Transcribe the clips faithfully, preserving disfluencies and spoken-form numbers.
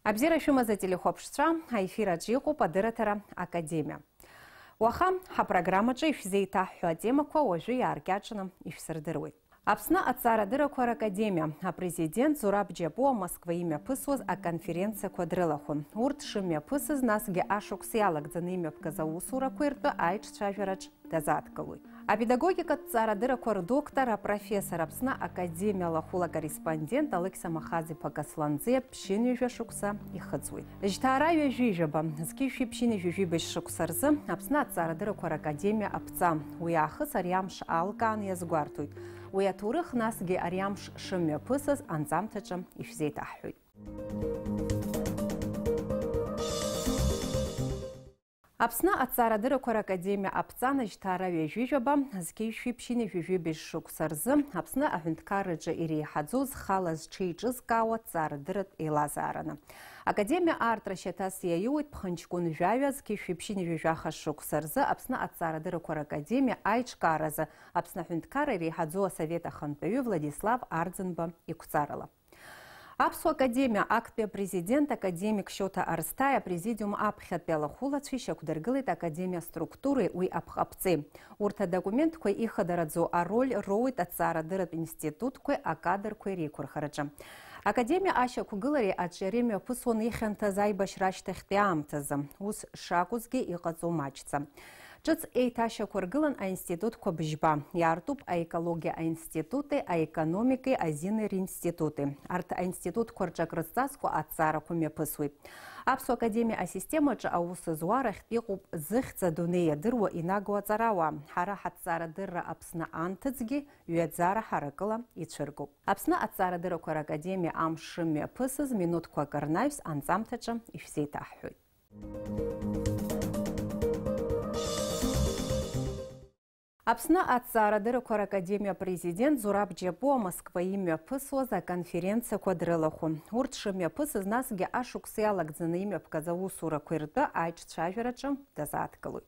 Абзиара шәымаз, ателехәаԥшцәа, аефир аҿы иҟоуп адырраҭара Академиа. Уаха ҳапрограммаҿы ишәзеиҭаҳҳәо атемақәа уажәы иааркьаҿны ишәсырдыруеит. Аԥсны аҭҵаарадыррақәа ракадемиа апрезидент Зураб Џьапуа Москва имҩаԥысуаз аконференциақәа дрылахәын. Урҭ шымҩаԥысыз, насгьы ашықәс иалагӡаны имҩаԥгаз аусурақәеи ртәы аиҿцәажәараҿ дазааҭгылоит. Апедагогикатә ҭҵаарадыррақәа рдоктор, апрофессор, Аԥсны Академиа лахәыла акорреспондент Алықьса Махаз-иԥа Касланӡиа ԥшьынҩажәа шықәса ихыҵуеит. Жьҭаара ҩажәижәаба, зқьи жәшәи ԥшьынҩажәи жәибжь шықәса рзы Аԥсны аҭҵаарадыррақәа ракадемиа аԥҵа. Уи аахыс ари амш алкааны иазгәарҭоит. Уи аҭоурых, насгьы ари амш шымҩаԥысыз анҵамҭаҿы ишәзеиҭаҳҳәоит. Аԥсны аҭҵаарадыррақәа ракадемиа аԥҵа, жьҭаара ҩажәижәаба, зқьи жәшәи ԥшьынҩажәи жәибжь шықәса рзы Аԥсны аҳәынҭқарраҿы иреиҳаӡоу зхала зҽеиҿызкаауа ҭҵаарадырратә еилазаараны. Академиа аартра шьаҭас иаиуит ԥхынҷкәын жәаҩа, зқьи жәшәи ԥшьынҩажәи жәаха шықәса рзы Аԥсны аҭҵаарадыррақәа ракадемиа аиҿкааразы Аԥсны аҳәынҭқарра иреиҳаӡоу асовет ахантәаҩы Владислав Арӡынба иқәҵарала. Аԥсуа академиа актәи апрезидент академик Шьоҭа Арсҭаи апрезидиум аԥхьатәи алахәылацәеи шьақәдыргылеит академиа аструктуреи уи аԥҟаԥҵеи. Урҭ адокументқәа ихадараӡоу ароль роуеит аҭҵаарадырратә институтқәеи акадрқәеи реиқәырхараҿы. Академиа ашьақәгылареи аҿиареи мҩаԥысуан ихьанҭаз аибашьра ашьҭахьтәи аамҭазы. Ус шакәызгьы иҟаҵоу маҷӡам. Ҿыц еиҭашьақәыргылан аинститутқәа быжьба. Иаартуп аекологиа аинститути, аекономикеи азинеи ринститути. Арҭ аинститутқәа рҿы акрызҵазкуа аҭҵаарақәа мҩаԥысуеит. Аԥсуа академиа асистемаҿы аус зуа рахьтә иҟоуп зыхьӡ адунеи иадыруа инагоу аҵарауаа. Ҳара ҳаҭҵаарадырра Аԥсны анҭыҵгьы ҩаӡара ҳаракыла ицәыргоуп. Аԥсны аҭҵаарадыррақәа ракадемиа амш шымҩаԥысыз минуҭқәак рнаҩс анҵамҭаҿы ишәзеиҭаҳҳәоит. Аԥсны аҭҵаарадыррақәа ракадемиа апрезидент Зураб Џьапуа Москва имҩаԥысуаз аконференциақәа дрылахәын. Урҭ шымҩаԥысыз, насгьы ашықәс иалагӡаны имҩаԥгаз аусурақәеи ртәы аиҿцәажәараҿы дазааҭгылоит.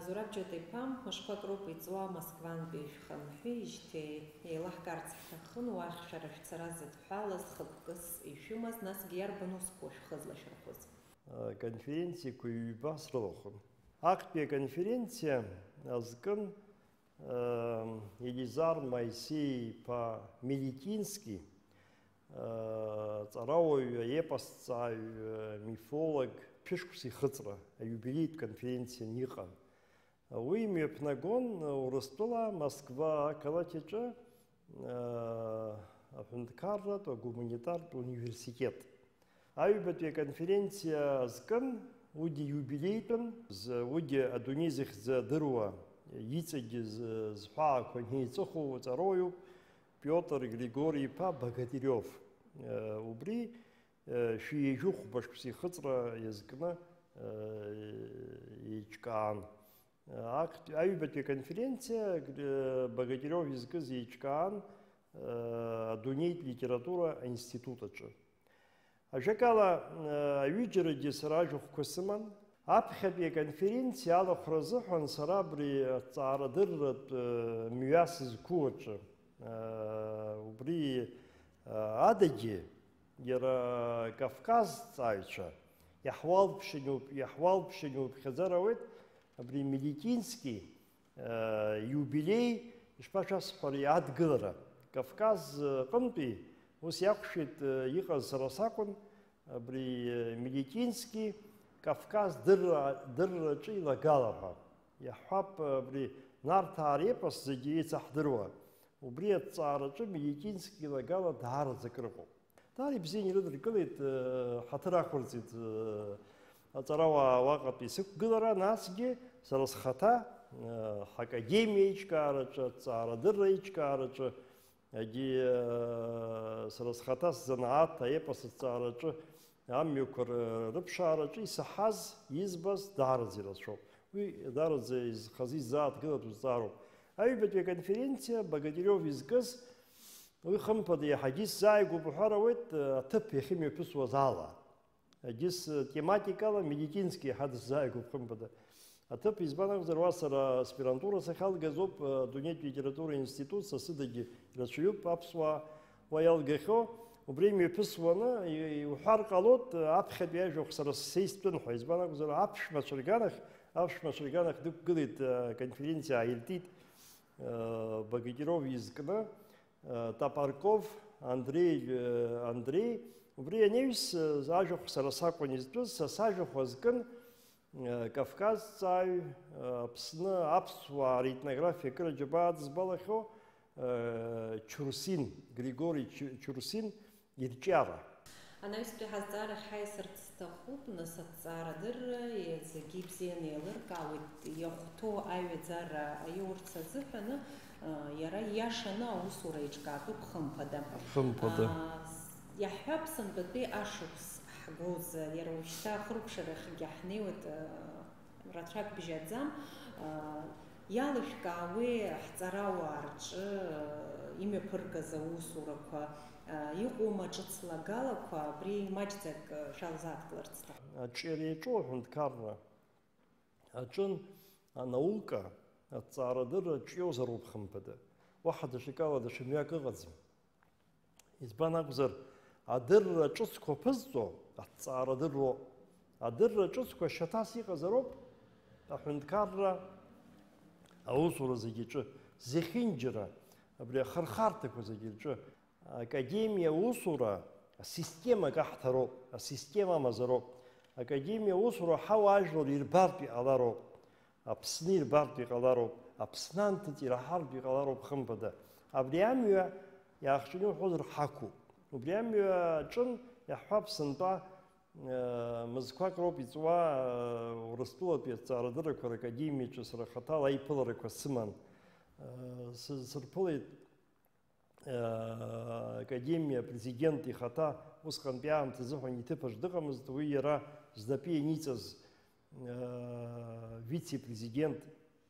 Зураб Џьота-иԥа, мышқәак роуп иҵуа Москвантәи шәхынҳәи ижьҭеи еилаҳкаарц ҳҭахын, уахь шәара шәцара зыдҳәалаз, хықәкыс ишәымаз, насгьы иарбан усқәоу шәхы злашәырхәыз? Аконференциақәа ҩба срылахәын. Актәи аконференциа азкын, э, Елизар Моисеи-иԥа Мелитински, Ҵарауаҩ, аепосҭҵааҩ, мифолог, шәышықәса ихыҵра аиубилеитә конференциан иҟан. Уи мҩаԥнагон Урыстәыла Москва ақалақь аҿы аҳәынҭқарратә агуманитартә университет. Аҩбатәи аконференциа азкын, уигьы иубилеитәын, уигьы адунеи зыхьӡ адыруа, иҵегьы зҳәаақәа неиҵыху ҵарауаҩуп. Пиотр Григори-иԥа Богатырев. Убри шәи ҩажәи хәба шықәса ихыҵра иазкны еиҿкаан. Актәи аҩбатәи аконференциа Богатырев изкыз еиҿкаан адунеитә литература аинститут аҿы. Ажәакала, аҩыџьарагьы сара ажәахәқәа сыман. Аԥхьатәи аконференциа алахәра азыҳәан сара абри аҭҵаарадырратә мҩа сызқәу аҿы, убри адагьы, иара Кавказ ҵааҩцәа иаҳуалԥшьа-, иаҳуалԥшьа-, иуԥхьаӡар ауеит, абри Мелитински иубилеи, ишԥашәасҳәари, адгылара. Кавказ аҟынтәи ус иақәшәеит, иҟаз сара сакәын, абри Мелитински Кавказ дырра-, дырраҿы илагала ҳәа. Иаҳҳәап, абри Нарҭаа репос зегьы еицаҳдыруа, убри аҭҵаараҿы Мелитински илагала даараӡа акрыҟоуп. Даара ибзианы ирыдыркылеит, ҳаҭыр ақәырҵеит аҵарауаа уаҟатәи сықәгылара, насгьы сара схаҭа ҳакадемиа еиҿкаараҿы, аҭҵаарадырра еиҿкаараҿы, егьи сара схаҭа сзанааҭ аепос аҭҵаараҿы амҩақәа ры-, рыԥшаараҿы исаҳаз, избаз даараӡа ирацәоуп. Уи даараӡа изхазы изааҭгылатәу зҵаароуп. Аҩбатәи аконференциа Богатырев изкыз, уи хымԥада иаҳагьы исзааигәоуп уҳәар ауеит, аҭыԥ иахьымҩаԥысуаз ала. Егьыс тематикала Мелитински иаҳа дысзааигәоуп хымԥада. Аҭыԥ избан акәзар, уа сара аспирантура сахьалгаз ауп, адунеитә литература институт, са сыдагьы ирацәаҩуп аԥсуаа уа иалгахьоу. Убри имҩаԥысуаны, и-, иуҳәар ҟалоит, аԥхьатәи ажәахә сара сеизтәын ҳәа. Избан акәзар, аԥшәмацәа рганахь, аԥшәмацәа рганахь дықәгылеит, аконференциа ааиртит, Богатиров изкны, Топорков Андреи, Андреи. Убри анаҩс, ажәахә сара сакәын изтәыз, са сажәахә азкын, Кавказҵааҩ, Аԥсны аԥсуаа реетнографиа акыр аџьабаа дызбалахьоу, Чурсин, Григори Чу-, Чурсин ирҿиара. Анаҩстәи ҳазҵаарахь ҳаиасырц сҭахуп, нас, аҭҵаарадырра зегьы ибзианы еилыркаауеит, иахәҭоу аҩаӡара аиурц азыҳәаны, иара ииашаны аусура еиҿкаатәуп, хымԥада. Хымԥада. Иаҳҳәап, сынтәатәи ашықәс ҳгәоуӡа, иара уажәшьҭа ахыркәшарахьгьы ҳнеиуеит, рацәак бжьаӡам. Иалышәкаауеи ҳҵарауаа рҿы имҩаԥыргаз аусурақәа, иҟоума ҿыц лагалақәа, абри маҷӡак шәалзааҭкларц сҭахуп. Аҿиара иаҿу аҳәынҭқарра аҿын анаука, аҭҵаарадырра ҿиозароуп, хымԥада. Уаҳа даҽакала даҽа мҩак ыҟаӡам. Избан акәзар, адырра ҿыцқәа ԥызҵо аҭҵаарадырроуп. Адырра ҿыцқәа шьаҭас иҟазароуп аҳәынҭқарра аусура зегьы рҿы, зехьынџьара абри ахырхарҭақәа зегьы рҿы. Академиа аусура асистема каҳҭароуп, асистема амазароуп. Академиа аусура ҳауаажәлар ирбартә иҟалароуп. Аԥсны ирбартә иҟалароуп, Аԥсны анҭыҵ ираҳартә иҟалароуп, хымԥада. Абри амҩа, иаахҵәаны иуҳәозар, ҳақәуп. Убри амҩа аҿын, иаҳҳәап, сынтәа, э, мызқәак роуп иҵуа, э, Урыстәылатәи аҭҵаарадыррақәа ракадемиаҿы сара хаҭала аиԥыларақәа сыман. Э, сы-, сырԥылеит. Академиа апрезидент ихаҭа усҟантәи аамҭазы ҳәа иҭыԥаҿ дыҟамызт, уи иара знапы ианиҵаз, вице-президент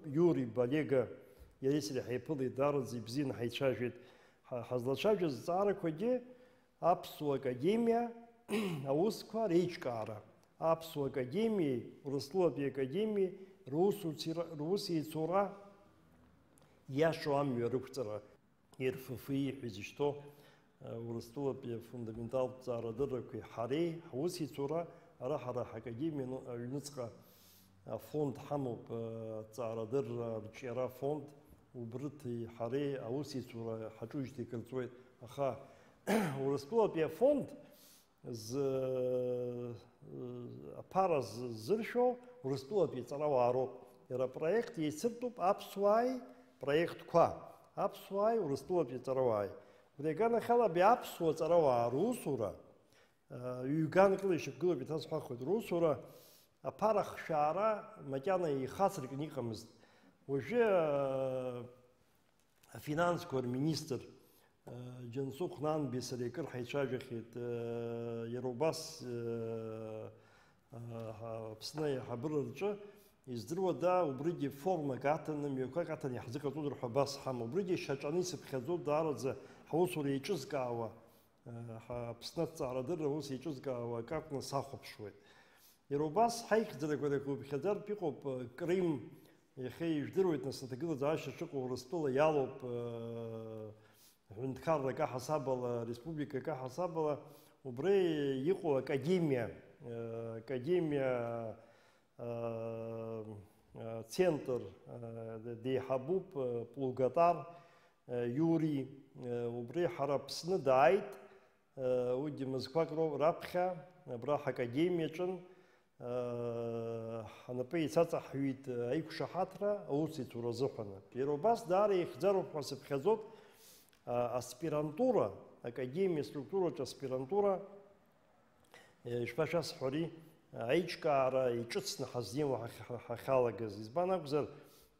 Иури Балега иареи сареи ҳаиԥылеит, даараӡа ибзианы ҳаицәажәеит. Ҳа-, ҳазлацәажәаз зҵаарақәагьы аԥсуа академиа аусқәа реиҿкаара, аԥсуа академиеи Урыстәылатәи академиеи русуцира-, русеицура иашоу амҩа рықәҵара. Р Ф Ф иҳәа изышьҭоу, Урыстәылатәи афундаменталтә ҵаарадыррақәеи ҳареи ҳусеицура, ара ҳара ҳакадемиа аҩныҵҟа афонд ҳамоуп, аҭҵаарадырра арҿиара афонд, убрҭи ҳареи аусеицура ҳаҿужьҭеи акыр ҵуеит, аха Урыстәылатәи афонд зы, аԥара ззыршәо Урыстәылатәи аҵарауаа роуп. Иара апроект еицыртәуп аԥсуааи проектқәа, аԥсуааи Урыстәылатәи аҵарауааи. Убри аганахьала абри аԥсуа ҵарауаа русура, ҩганкыла ишьақәгылоуп, иҭасҳәахуеит, русура аԥара хшәаара макьана ихацыркны иҟамызт. Уажәы, афинансқәа рминистр, Џьансыхә Нанбеи сареи акыр ҳаицәажәахьеит, иара убас, Аԥсны аиҳабыра рҿы издыруада, убригьы формак аҭаны, мҩақәак аҭаны иаҳзыҟаҵозар ҳәа абас ҳамоуп. Убригьы шьаҿаны исыԥхьаӡоит, даараӡа ҳусура еиҿызкаауа, Аԥсны аҭҵаарадырра аус еиҿызкаауа акы акәны сахәаԥшуеит. Иара убас ҳаихьӡарақәа рахь уԥхьаӡартә иҟоуп, Крым, иахьа ижәдыруеит, нас, аҭагылазаашьа шыҟоу Урыстәыла иалоуп, ҳәынҭқаррак аҳасабала, республикак аҳасабала, убра иҟоу академиа, академиа, центр деиҳабуп, Плугатар, Иури, убри ҳара Аԥсны дааит, уигьы мызқәак роуп раԥхьа, абра ҳакадемиаҿын, ҳнапы еицаҵаҳҩит аиқәшаҳаҭра аусеицура азыҳәан. Иара убас даара ихьӡароуп ҳәа сыԥхьаӡоит, аспирантура, академиа структураҿы аспирантура, Ишԥашәасҳәари, аиҿкаара иҿыцны ҳазнеиуа ҳахь-, ҳахьалагаз. Избан акәзар,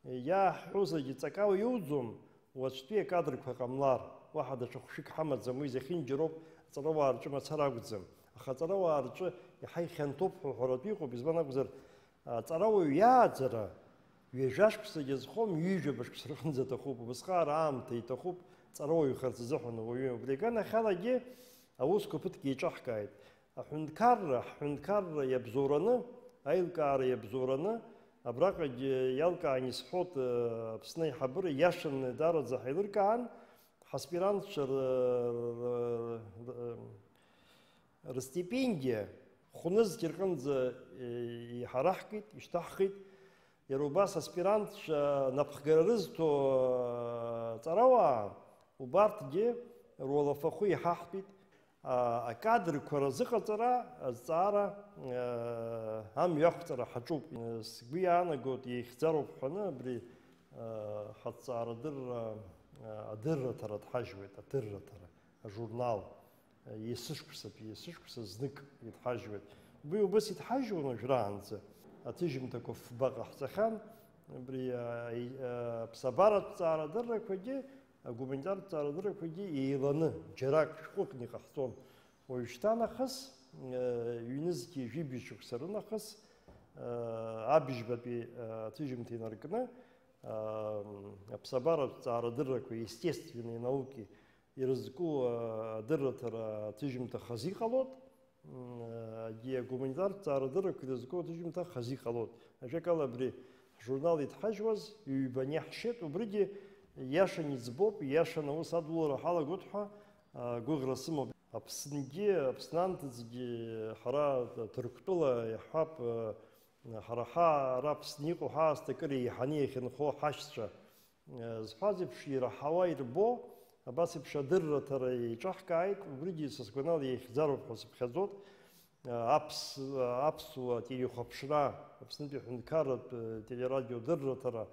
иааҳҳәозаргьы ҵакала иуӡом, уаҵәтәи акадрқәа ҟамлар, уаҳа даҽа хәшәык ҳамаӡам, уи зехьынџьароуп, аҵарауаа рҿы мацара акәӡам. Аха аҵарауаа рҿы иаҳа ихьанҭоуп ҳәа уҳәаратәы иҟоуп, избан акәзар, Аҵарауаҩ иааӡара ҩажәа шықәсагьы азхом, ҩажәа шықәса рҟынӡа аҭахуп, убасҟак аамҭа иҭахуп ҵарауаҩхарц азыҳәан ауаҩы. Убри аганахьалагьы аусқәа ԥыҭк еиҿаҳкааит. Аҳәынҭқарра, ҳҳәынҭқарра иабзоураны, аилкаара иабзоураны, Абраҟагьы иалкаан исҳәоит, Аԥсны аиҳабыра иашаны даараӡа ҳаилыркаан, ҳаспирантцәа р-, р-, р-, рыстипендиа хәнызқь рҟынӡа, э, иҳараҳкит, ишьҭаҳхит. Иара убас аспирантцәа напхгара рызҭо, э, ҵарауаа, убарҭгьы руалафахәы иҳаҳтәит. А, акадрқәа разыҟаҵара азҵаара, э, амҩақәҵара ҳаҿуп. Сгәы иаанагоит, еихьӡароуп ҳәаны абри, э, ҳаҭҵаарадырра, э, адырраҭара дҳажьуеит, адырраҭара, ажурнал. Есышықәсатәи, есышықәса знык идҳажьуеит. Уи убас идҳажьуан уажәраанӡа. Аҭыжьымҭақәа фба ҟаҳҵахьан. Убри, а, и-, а, аԥсабаратә ҵаарадыррақәагьы, агуманитартә ҵаарадыррақәагьы еиланы, џьарак шәҟәыкны иҟаҳҵон. Уажәшьҭа нахыс, а, ҩнызқьи жәибжь шықәса рынахыс, а, абыжьбатәи, а, аҭыжьымҭа инаркны, а, аԥсабаратә ҵаарадыррақәа, естественные науки, ирызку, а, адырраҭара аҭыжьымҭа хазы иҟалоит, м, а, агуманитартә ҵаарадыррақәа ирызку аҭыжьымҭа хазы иҟалоит. Ажәакала, абри ҳжурнал идҳажьуаз ҩба неҳшьеит, убригьы иашан иӡбоуп, иашан аус адулара ҳалагоит ҳәа, а, гәыӷра сымоуп. Аԥснгьы, Аԥсны анҭыҵгьы ҳара Ҭырқәтәыла иаҳҳәап, а, ҳара ҳа-, ара Аԥсны иҟоу ҳаасҭа акыр еиҳаны иахьынхо ҳашьцәа, зҳәаз еиԥш, ираҳауа ирбо, абас еиԥш адырраҭара еиҿаҳкааит, убригьы са сгәанала еихьӡароуп ҳәа сыԥхьаӡоит. Аԥс-, аԥсуа телехәаԥшра, Аԥснытәи аҳәынҭқарратә телерадио дырраҭара,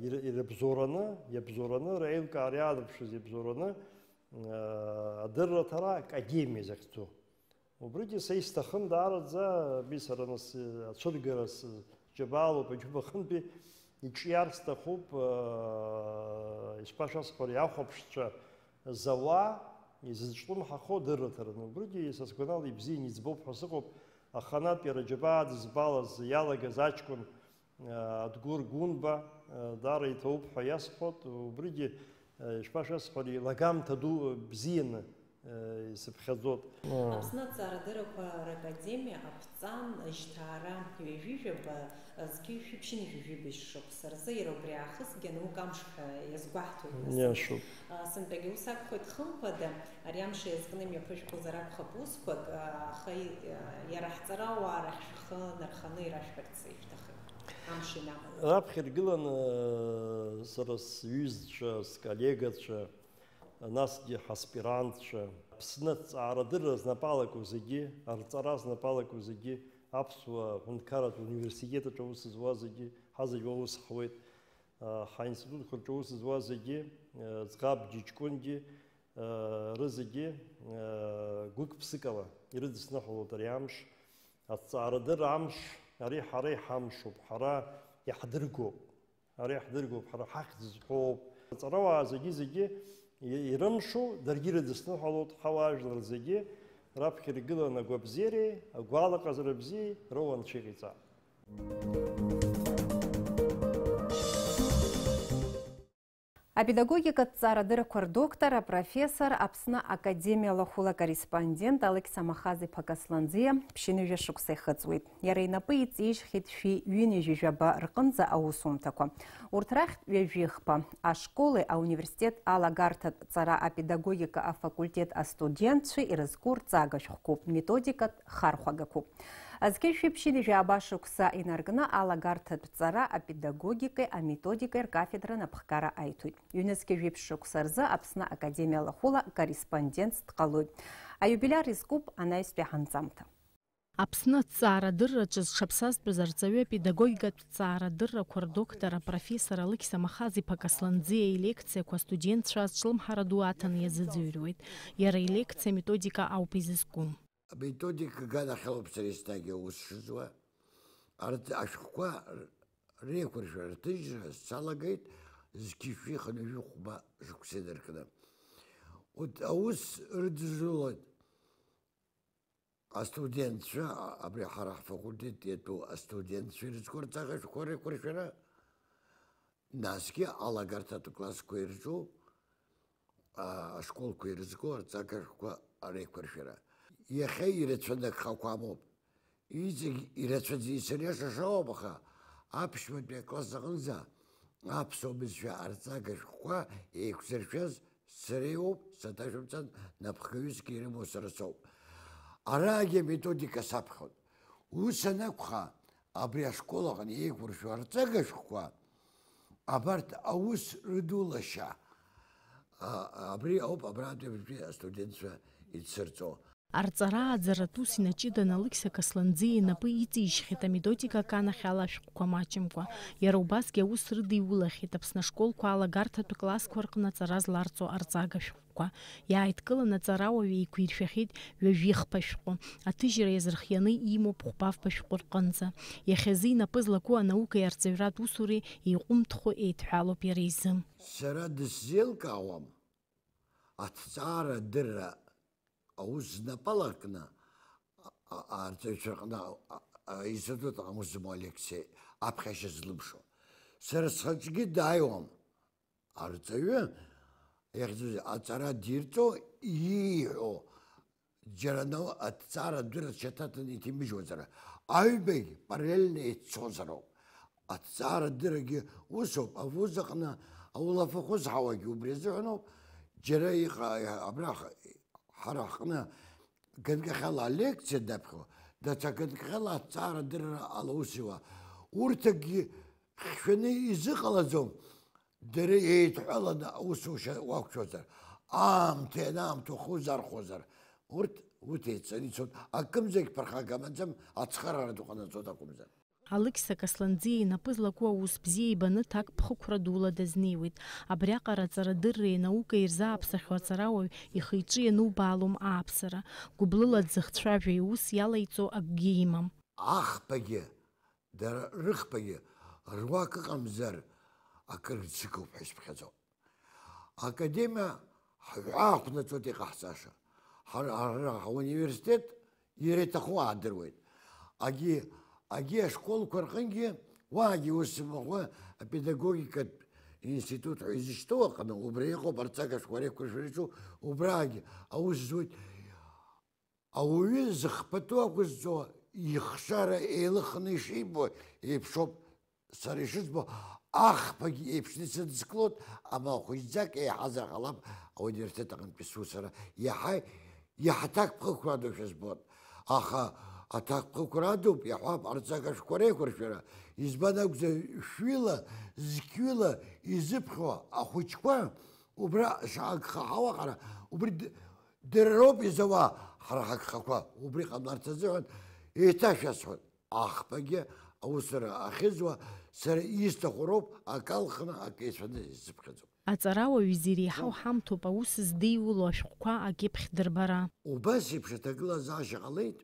ир-, ирыбзоураны, иабзоураны, реилкаара иаарыԥшыз иабзоураны, адырраҭара академиа захьӡу. Убригьы са исҭахын даараӡа, абри сара нас ацәыргара сџьабаалоуп, аџьабахынтәи иҿиар сҭахуп, аа, ишԥашәасҳәари, ахәаԥшцәа зауа, изызҿлымҳахо дырраҭараны. Убригьы са сгәанала ибзиан иӡбоуп ҳәа сыҟоуп, аханатә иара џьабаа дызбалаз иалагаз аҷкәын, Адгәыр Гәынба, даара иҭабуп ҳәа иасҳәоит, убригьы, ишԥашәасҳәари, лагамҭа ду бзианы исыԥхьаӡоит. Аԥсны аҭҵаарадыррақәа ракадемиа аԥҵан жьҭаара ҩажәижәаба зқьи жәшәи ԥшьынҩажәи жәибжь шықәса рзы иара убри аахысгьы анаука амш ҳәа иазгәаҳҭоит нас. Иашоуп. Сынтәагьы ус акәхоит, хымԥада, ари амш иазкны имҩаԥышәкуазар акәхап усқәак, аха иара ҳҵарауаа рахь шәхы нарханы ирашәҳәарц ишәҭахым, амш ианаҟала. Раԥхьа иргыланы сара сҩызцәа, сколлегацәа, насгьы ҳаспирантцәа, Аԥсны аҭҵаарадырра знапы алаку зегьы, арҵара знапы алаку зегьы, Аԥсуа ҳәынҭқарратә университет аҿы аус зуа зегьы, ҳазегь уа ус ҳуеит. Ҳаинститутқәа рҿы аус зуа зегьы, ӡӷаб џьыҷкәынгьы, рызегьы гәык-ԥсыкала ирыдысныҳәалоит ари амш. Аҭҵаарадырра амш, ари ҳара иҳамшуп, ҳара иаҳдыргоуп. Ари иаҳдыргоуп, ҳара ҳахьӡ зҳәоуп. Аҵарауаа зегьы-зегьы ирымшу, даргьы ирыдысныҳәалоит, ҳауаажәлар зегьы раԥхьа иргыланы агәабзиареи агәалаҟазара бзиеи роуа Анцәа иҟаиҵа. Апедагогикатә ҵаарадыррақәа рдоктор, апрофессор, Аԥсны академиа лахәыла акорреспондент Алықьса Махаз-иԥа Касланӡиа ԥшьынҩажәа шықәса ихыҵуеит. Иара инапы иҵижьхьеит шәи ҩынҩажәи жәаба рҟынӡа аусумҭақәа. Урҭ рахьтә ҩажәихԥа ашколи ауниверситет алагарҭатә ҵара апедагогика афакультет астудентцәеи ирызку рҵага шәҟәқәоуп, методикатә хархәагақәоуп. Зқьи жәшәи ԥшьынҩажәи жәаба шықәса инаркны алагарҭатә ҵара апедагогикеи аметодикеи ркафедра напхгара аиҭоит. Ҩнызқьи жәиԥшь шықәса рзы Аԥсны академиа лахәыла корреспондентс дҟалоит. Аиубилиар изкуп анаҩстәи ҳанҵамҭа. Аԥсны аҭҵаарадырраҿы зҽаԥсазтәыз арҵаҩы апедагогикатә ҵаарадыррақәа рдоктор апрофессор Алықьса Махаз-иԥа Касланӡиа илекциақәа астудентцәа азҿлымҳара ду аҭаны иазыӡырҩуеит. Иара илекциа методика ауп изызку. Аметодика аганахьалоуп сара еснагь аус шызуа. Арҭ ашәҟәқәа реиқәыршәара, рҭыжьра салагеит зқьи жәшәи хынҩажәи хәба шықәса инаркны. Урҭ аус рыдызулоит астудентцәа, абри ҳара ҳфакультет иатәу астудентцәа ирызку рҵага шәҟәқәа реиқәыршәара, насгьы алагарҭатә классқәа ирҿу, а, ашколқәа ирызку арҵага шәҟәқәа реиқәыршәара. Иахьа ирацәаны агхақәа амоуп. Иҵегь ирацәаӡаны исыриашаша ауп, аха аԥшәматәи акласс аҟынӡа аԥсуа бызшәа арҵага шәҟәқәа еиқәзыршәаз сара иоуп, саҭашәымҵан, напхгаҩысгьы ирымоу сара соуп. Араагьы аметодика саԥхьон. Ус анакәха, абри ашкол аҟны еиқәыршәо арҵага шәҟәқәа, абарҭ аус рыдулашьа, а, абри ауп абрантәи абыржәтәи астудентцәа идсырҵо. Арҵарааӡаратә ус инаҷыданы Алықьса Касланӡиа инапы иҵишьхьеит аметодика аганахьала ашәҟәқәа маҷымкәа. Иара убасгьы аус рыдиулахьеит Аԥсны ашколқәа алагарҭатә классқәа рҟны аҵара зларҵо арҵага шәҟәқәа. Иааидкыланы аҵарауаҩ еиқәиршәахьеит ҩажәи хԥа шәҟәы. Аҭыжьра иазырхианы имоуп хәба-фба шәҟәы рҟынӡа. Иахьазы инапы злаку анаукеи арҵаҩратә усуреи еиҟәымҭхо еидҳәалоуп иара изы. Сара дысзеилкаауам аҭҵаарадырра аус знапала кны, а, а, арҵаҩцәа рҟны, а, а, аинститут аҟны аус змоу Алексеи аԥхьашьа злымшо. Сара схаҿгьы дааиуам арҵаҩы, иахьӡузеи, аҵара дирҵо, ииҳәо, џьара нау аҭҵаарадырра шьаҭаҭаны иҭимыжьуазар, аҩбагь параллельно еиццозароуп. Аҭҵаарадыррагьы усоуп, авуз аҟны аулафахәы зҳауагьы убри азыҳәаноуп, џьара иҟа-, абраҟ ҳара ҳҟны ганкахьала алекциа даԥхьо, даҽа ганкахьала аҭҵаарадырра ала аус иуа. Урҭ акгьы хьшәаны изыҟалаӡом, дара еидҳәаланы аусушьа уақәшәозар, аамҭа ианаамҭоу ахы узархәозар, урҭ, урҭ еиццаны ицоит, акымзагь ԥырхага амаӡам, ацхыраара ду ҟанаҵоит акәымзар. Алықьса Касланӡиа инапы злаку аус бзиа ибаны ҭакԥхықәра дула дазнеиуеит. Абриаҟара аҵарадырреи анаукеи ирзааԥсахьоу аҵарауаҩ ихы-иҿы ианубаалом ааԥсара. Гәыблыла дзыхцәажәо иус иалаиҵо акгьы имам. Ахԥагьы, дара рыхԥагьы руак ыҟамзар акыр иццакуп ҳәа исԥхьаӡоуп. Академиа ҳҳәаа ҳақәнаҵоит иҟаҳҵаша. Ҳара, ҳара ҳуниверситет иара иҭаху аадыруеит. Агьи, агьи ашколқәа рҟынгьы, уаагьы ус имаҟа апедагогикатә институт ҳәа изышьҭоу аҟны, убра иҟоуп арҵага шәҟәқәа реиқәыршәара иаҿу, убраагьы аус зуеит. Ауаҩы зыхԥатәу ақәызҵо ихшара еилыхны ишибо еиԥшоуп. Сара ишызбо, ахԥагь еиԥшны исыдыскылоит, амала хәыҷӡак еиҳазар ҟалап ауниверситет аҟынтәи сусура. Иаҳа, иаҳа ҭакԥхықәра адушәа збоит. Аха аҭакԥхықәра адуп, иаҳҳәап, арҵага шәҟәқәа реиқәыршәара. Избан акәзар, шәҩыла, зқьҩыла изыԥхьо ахәыҷқәа убра шаҳагха ҳауаҟара, убри д-, дара роуп изауа, ҳара ҳагхақәа. Убри ҟамларц азыҳәан еиҭашәасҳәоит. Ахԥагьы аусура ахьызуа сара исҭаху роуп, акы алхны, акы еицәаны исыԥхьаӡом. Аҵарауаҩ изы иреиҳау ҳамҭоуп аус здиуло ашәҟәқәа акьыԥхь дырбара. Убас еиԥш аҭагылазаашьа ҟалеит,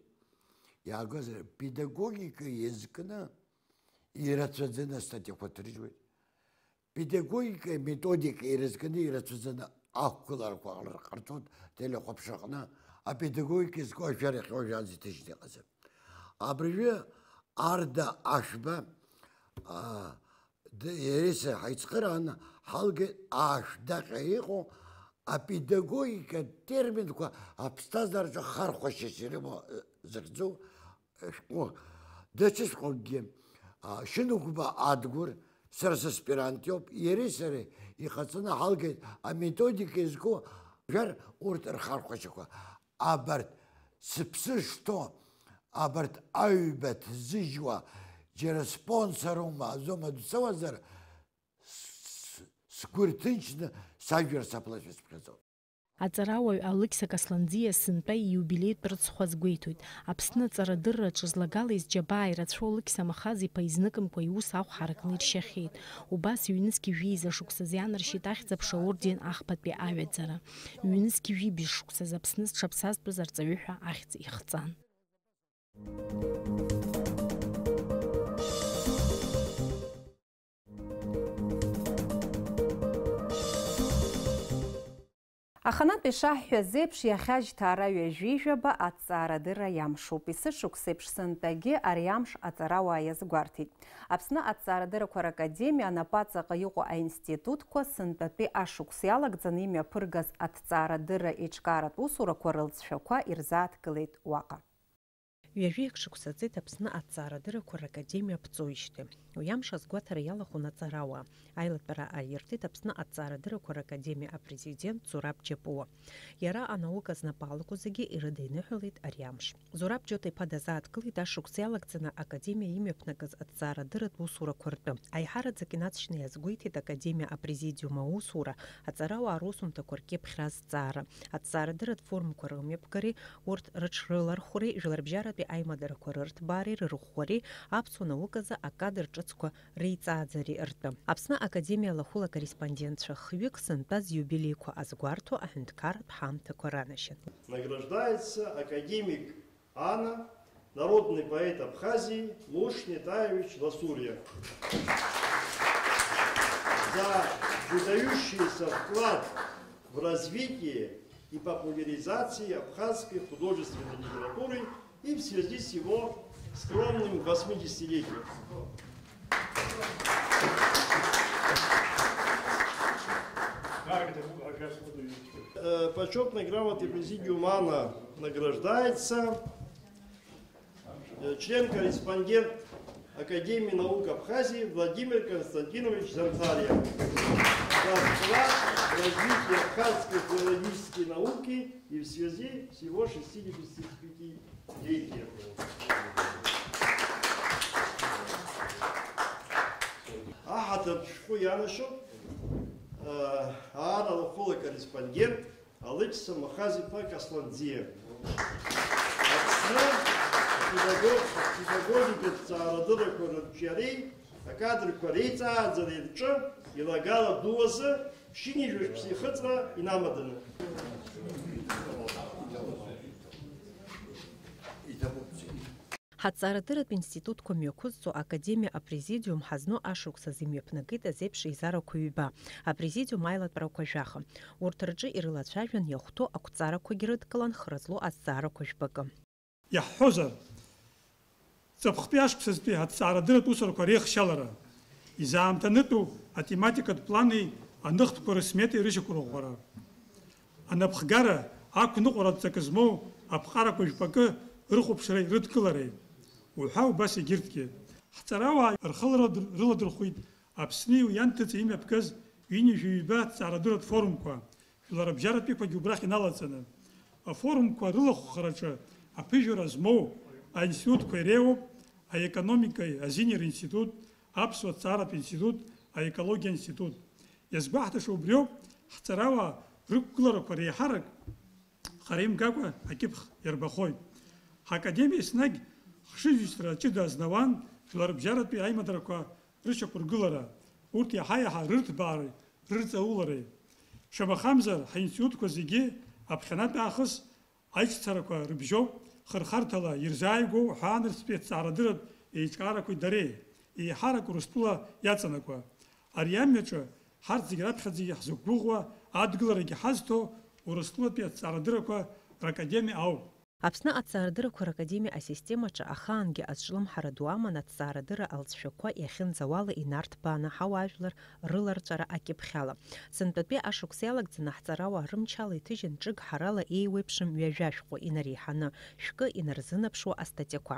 иаагозар, педагогика иазкны ирацәаӡаны астатиақәа ҭыржьуеит. Педагогикеи методикеи ирызкны ирацәаӡаны ақәгыларақәа ҟарҵоит телехәаԥшраҟны, апедагогика зку ашәара иахьа уажәраанӡа иҭыжьны иҟазар. Абыржәы Арда Ашәба, аа, д-, иареи сареи ҳаицхырааны ҳалгеит ашәдаҟьа иҟоу апедагогикатә терминқәа аԥсҭазаараҿы хархәашьас ирымоу, э, захьӡу шәҟәы, даҽа шәҟәыкгьы, а, Шьынқәба Адгәыр, сара саспирант иоуп, иареи сареи иҟаҵаны ҳалгеит аметодика иазку жәар урҭ рхархәашьақәа. Абарҭ сыԥсы шҭоу, абарҭ аҩба ҭзыжьуа, џьара спонсорума, азома дцауазар, с-, сгәы рҭынчны сажәлар саԥлашәа сыԥхьаӡоит. Аҵарауаҩ Алықьса Касланӡиа сынтәа ииубилеитә рыцхә азгәеиҭоит. Аԥсны аҵарадырраҿы злагала изџьабаа ирацәоу Алықьса Махаз-иԥа изныкымкәа иус ахә ҳаракны иршьахьеит. Убас ҩнызқь жәеиза шықәсазы иаанаршьеит Ахьӡ-аԥша аорден ахԥатәи аҩаӡара. Ҩнызқь жәибжь шықәсазы Аԥсны зҽаԥсазтәыз арҵаҩы ҳәа ахьӡ ихҵан. Аханатә ишаҳҳәаз еиԥш, иахьа жьҭаара ҩажәи жәаба аҭҵаарадырра иамшуп. Есышықәсеиԥш сынтәагьы ари амш аҵарауаа иазгәарҭеит. Аԥсны аҭҵаарадыррақәа ракадемиа анапаҵаҟа иҟоу аинститутқәа сынтәатәи ашықәс иалагӡаны имҩаԥыргаз аҭҵаарадырра еиҿкааратә усурақәа рылҵшәақәа ирзааҭгылеит уаҟа. Ҩажәеиак шықәса ҵит Аԥсны аҭҵаарадыррақәа ракадемиа аԥҵоижьҭеи. Уи амш азгәаҭара иалахәын аҵарауаа. Аилатәара ааиртит Аԥсны аҭҵаарадыррақәа ракадемиа апрезидент Зураб Џьапуа. Иара анаука знапы алаку зегьы ирыдиныҳәалеит ари амш. Зураб Џьота-иԥа дазааҭгылеит ашықәс иалагӡаны академиа имҩаԥнагаз аҭҵаарадырратә усурақәа ртәы. Аиҳараӡак инаҵшьны иазгәеиҭеит академиа апрезидиум аусура, аҵарауаа русумҭақәа ркьыԥхьра азҵаара, аҭҵаарадырратә форумқәа рымҩаԥгареи урҭ рыҽрылархәреи, жәларбжьаратәи аимадарақәа рырҭбаареи рырӷәӷәареи, аԥсуа наукаҿы акадр ҿыцқәа реиҵааӡареи ртәы. Аԥсны Академиа лахәыла акорреспондентцәа хҩык сынтәа зиубилеиқәа азгәарҭо аҳәынҭқарратә ҳамҭақәа ранашьан. Награждается академик Анна, народный поэт Абхазии Лушни Таевич Ласурия, за выдающийся вклад в развитие и популяризации абхазской художественной литературы и в связи с его скромным восьмидесятилетием. Э, почётной грамотой Президиума Анна награждается, э, член-корреспондент Академии наук Абхазии Владимир Константинович Зантария за вклад в развитие абхазской филологической науки и в связи с его шестидесятипятилетием. Аҳаҭыртә шәҟәы ианашьоуп, э, Анна лахәыла акорреспондент Алықьса Махаз-иԥа Касланӡиа. Аԥсны апедагог-, апедагогикатә ҭҵаарадыррақәа рырҿиареи акадрқәа реиҵааӡареи рҿы илагала ду азы ԥшьынҩажәи жәшықәса ихыҵра инамаданы. Ҳаҭҵаарадырратә институтқәа мҩақәызҵо Академиа апрезидиум ҳазну ашықәс азы имҩаԥнагеит азеиԥш еизарақәа ҩба, апрезидиум аилатәарақәа жәаха. Урҭ рҿы ирылацәажәан иахәҭоу ақәҵарақәагьы рыдкылан хра злоу азҵаарақәа жәпакы. Иаҳҳәозар, ҵыԥхтәи ашықәсазтәи аҭҵаарадырратә усурақәа реихшьалара, изаамҭанытәу атематикатә плани аныхтәқәа рысметеи рышьақәырӷәӷәара, анапхгара ақәныҟәаратә ҵакы змоу аԥҟарақәа жәпакы рыхәаԥшреи рыдкылареи уҳәа убас егьырҭгьы. Ҳҵарауаа рхы рыладырхәит Аԥсни уи ианҭыҵи имҩаԥгаз ҩынҩажәи ҩба аҭҵаарадырратә форумқәа, жәларбжьаратәиқәагьы убрахь иналаҵаны. Афорумқәа рылахәхараҿы аԥыжәара змоу аинститутқәа иреиуоуп аекономикеи азинеи ринститут, аԥсуа ҭҵааратә институт, аекологиа институт. Иазгәаҳҭаша убриоуп, ҳҵарауаа рықәгыларақәа реиҳарак хара имгакәа акьыԥхь иарбахоит. Ҳакадемиа еснагь хшыҩзышьҭра ҷыда азнауан жәларбжьаратәи аимадарақәа рышьақәыргылара, урҭ иаҳа-иаҳа рырҭбаареи рырҵаулареи. Шамахамзар, ҳинститутқәа зегьы аԥхьанатә аахыс аиҿцарақәа рыбжьоуп, хырхарҭала ирзааигәоу ҳәаанырцәтәи аҭҵаарадырратә еиҿкаарақәеи дареи, еиҳарак Урыстәыла иаҵанакуа. Ари амҩаҿы ҳарҭ зегь раԥхьаӡагьы ҳзықәгәыӷуа, адгыларагьы ҳазҭо Урыстәылатәи аҭҵаарадыррақәа ракадемиа ауп. Аԥсны аҭҵаарадыррақәа ракадемиа асистемаҿы ахаангьы азҿлымҳара ду аман аҭҵаарадырра алҵшәақәа иахьынӡауала инарҭбааны ҳауаажәлар рыларҵәара акьыԥхьала. Сынтәатәи ашықәс иалагӡаны ҳҵарауаа рымчала иҭыжьын ҿык ҳарала еиуеиԥшым ҩажәа шәҟәы инареиҳаны, шәкы инарзынаԥшуа астатиақәа.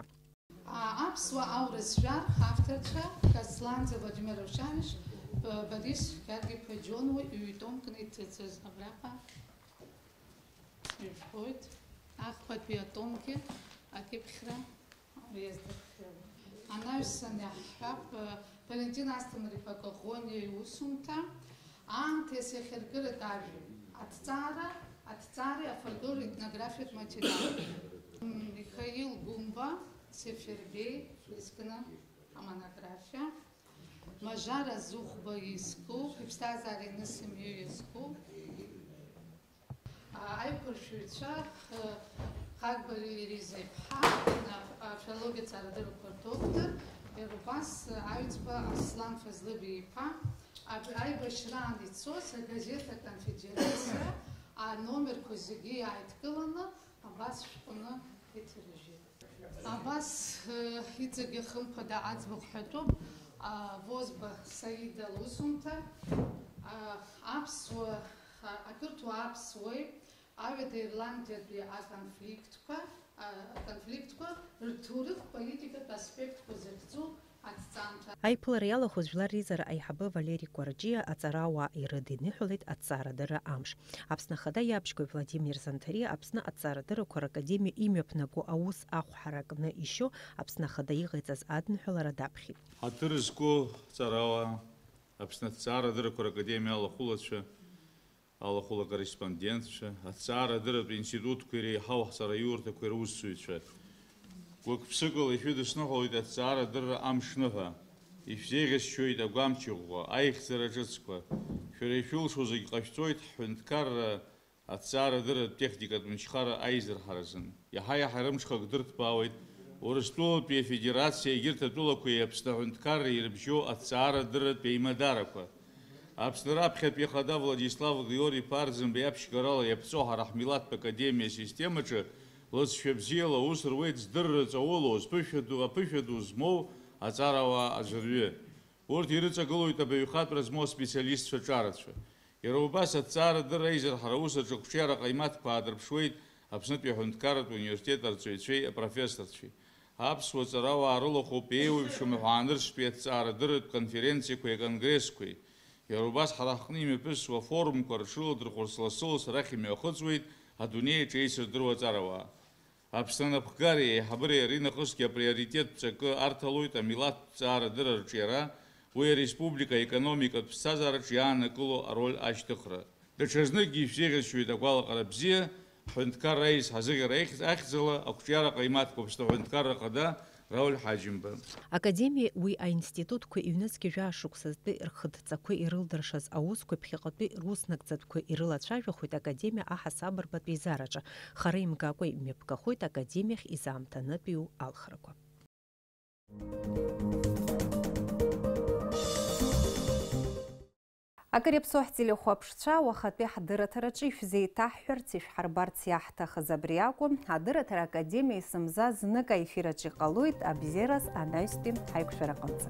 А, аԥсуа аурыс жәар, авторцәа, Касланӡиа Владимир Рушьарович, Б-, Борис Георги-иԥа Џьонуа ҩ-томкны иҭыҵыз абраҟа. Ижәбоит, ахԥатәи атомгьы акьыԥхьра иаздырхиоуп. Анаҩсан иаҳҳәап, Валентин Асҭамыр-иԥа Коӷониа иусумҭа, аамҭеи асахьаркыратә ажәеи, аҭҵаара, аҭҵаареи афольклор-етнографиатә материалқәеи. Михаил Гәымба, Сефербеи изкны амонографиа. Мажара Зыхәба изку, иԥсҭазаареи нысымҩеи иазку. Аиқәыршәаҩцәа, Хагба Лериза-иԥҳа, афилологиа ҭҵаарадыррақәа рдоктор, иара убас Аҩӡба Аслан Фазлыбеи-иԥа, аб-, аибашьраан ицоз агазеҭ Аконфедерациа аномерқәа зегьы иааидкыланы абас шәҟәны иҭыржәит. Абас, э, иҵегьы хымԥада аӡбахә ҳәатәуп, а, Возба Саида лусумҭа, а, аԥсуа, а, ақырҭуа аԥсуеи, аҩада Ирландиатәи аконфликтқәа, Аконфликтқәа рҭоурых-политикатә аспектқәа зыхьӡу аҭҵаамҭа. Аиԥылара иалахәыз жәлар реизара аиҳабы Валери Кәараҷиа аҵарауаа ирыдиныҳәалеит аҭҵаарадырра амш. Аԥсны Ахада иабжьқәа Владимир Занҭариа Аԥсны аҭҵаарадыррақәа ракадемиа имҩаԥнаго аус ахәҳара кны ишьо Аԥсны Ахада иҟаиҵаз адныҳәалара даԥхьеит. Ҳаҭыр зқәу ҳҵарауаа, Аԥсны аҭҵаарадыррақәа ракадемиа алахәылацәа, алахәыла-корреспондентцәа, аҭҵаарадырратә институтқәеи реиҳау ҳҵараиурҭақәеи русзуҩцәа, гәык-ԥсыкала ишәыдысныҳәалоит аҭҵаарадырра амш ныҳәа. Ишәзеиӷьасшьоит агәамч ӷәӷәа, аихьӡара ҿыцқәа. Шәара ишәылшо зегь ҟашәҵоит ҳҳәынҭқарра аҭҵаарадырратә техникатә мчхара аизырҳаразын. Иаҳа-иаҳа рымҽхак дырҭбаауеит Урыстәылатәи Афедерациа, егьырҭ атәылақәеи Аԥсны аҳәынҭқарреи ирыбжьоу аҭҵаарадырратә еимадарақәа. Аԥсны раԥхьатәи Ахада Владислав Георги-иԥа Арӡынба иаԥшьгарала иаԥҵоу ҳара ҳмилаҭтә академиа асистемаҿы лыҵшәа бзиала аус руеит здырра ҵаулоу, зԥышәа ду, аԥышәа ду змоу аҵарауаа аӡәырҩы. Урҭ ирыҵагылоит абаҩхатәра змоу аспециалистцәа ҿарацәа. Иара убас аҭҵаарадырра аизырҳара аус аҿы ақәҿиара ҟаимаҭқәа аадырԥшуеит Аԥснытәи аҳәынҭқарратә университет арҵаҩцәеи апрофессорцәеи. Аԥсуа ҵарауаа рылахәуп еиуеиԥшым ҳәа аанырцәтәи аҭҵаарадырратә конференциақәеи аконгрессқәеи. Иара убас ҳара ҳҟны имҩаԥысуа афорумқәа рҽрыладырхәырц лассы-лассы арахь имҩахыҵуеит адунеи аҿы еицырдыруа аҵарауаа. Аԥсны анапхгареи аиҳабыреи аринахысгьы априоритеттә ҵакы арҭалоит амилаҭтә ҭҵаарадырра арҿиара, уи ареспублика аекономикатә ԥсҭазаараҿ иаанакыло ароль ашьҭыхра. Даҽазныкгьы ишәзеиӷьасшьоит агәалаҟара бзиа, ҳҳәынҭқарра аизҳазыӷьара ахьӡ-, ахьӡала ақәҿиара ҟаимаҭқәа Аԥсны аҳәынҭқарра Ахада Рауль Ҳаџьымба. Академиа уи аинститутқәа иҩнызқьи жәаа шықәсазтәи рхыдҵақәа ирылдыршаз аусқәа ԥхьаҟатәи руснагӡатәқәа ирылацәажәахоит академиа аҳасабырбатә еизараҿы. Хара имгакәа имҩаԥгахоит академиахь изаамҭанытәиу алхрақәа. Акыр иаԥсоу ҳтелехәаԥшцәа, уахатәи ҳдырраҭараҿы ишәзеиҭаҳҳәарц, ишәҳарбарц иаҳҭахыз абри акәын. Адырраҭара Академиа есымза знык аефир аҿы иҟалоит, абзиараз анаҩстәи ҳаиқәшәараҟынӡа.